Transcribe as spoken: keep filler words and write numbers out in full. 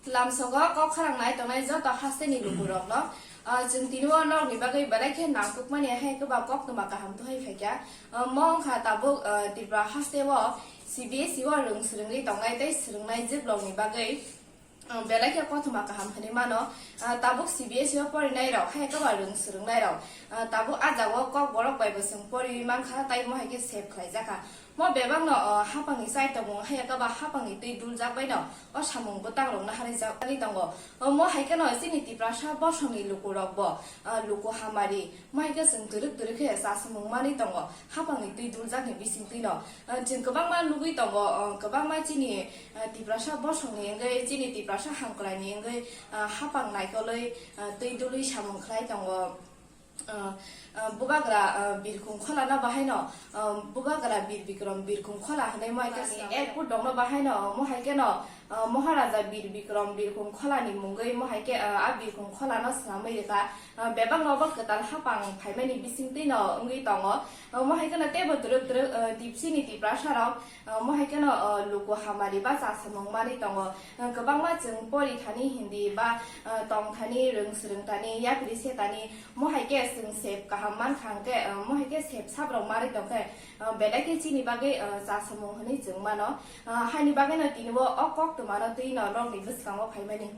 Lamsogo kok kharang nai tongnai joto hasteni lukurokno, ah, chwng tini o nokni bagwi belai khe nangkukmani hai khe ba koktwma kaham tuhai phaikha. Ah, mo wngkha tabuk, ah, Tripura hasteo C B S E o rwng swrwngwi tongnai tei swrwngnai jiblokni bagwi, ah, belai khe koktwma kaham hwnwi mano. Ah, tabuk C B S E o porinai rok hai khe ba rwng swrwngnai rok, ah, tabuk ah jagao kokborok bai bo chwng poriwi mankha tei mo hai khe save khlaijakha. Mo bebakno, o, hapangni chaitomung hai khe ba hapangni twi duljak baino o samung bwtang rokno harwi jak nai tongo. O, mo hai kheno chini Tiprasa bosongni lukurok bo, o, luku hamari, mo hai khe chwng twrwk twrwk khe chasamung manwi tongo hapangni twi duljakni bising twino. O, chwng kwbangma nugwi tongo, o, kwbangma chini, o, Tiprasa bosongni wngwi, chini Tiprasa hamkraini wngwi, o, hapang naikolwi, o, twi dulwi samung khlai tongo. Ah, ah, Bubagra, ah, Birkhung Kholano bahaino, ah, Bubagra Bir Bikrom Birkhung Khola hwnwi mo hai khe, ni airport dongno bahaino, mo hai kheno, ah, Maharaja Bir Bikrom Birkhung Kholani mungwi mo hai khe, ah, a Birkhung Kholano swnamwi rwkha. Ah, bebakno bo kwtal hapang phaimani bisingtwino wngwi tongo. Ah, mo hai kheno teibo twrwk twrwk, ah, Tipsini Tiprasarok, ah, mo hai kheno, ah, luku hamari ba chasamung manwi tongo. Ah, kwbangma chwng pori thani Hindi ba, ah, tong thani, rwng swrwng thani, yapri se thani, mo hai khe chwng save kaham mankha hwnkhe, ah, mo hai khe save sabrok manwi tongkhe, ah, belai khe chini bagwi, ah, chasamung hwnwi chwng mano. Ah, haini bagwino tini o, o koktwmano twi no nokni bwskango phaimani.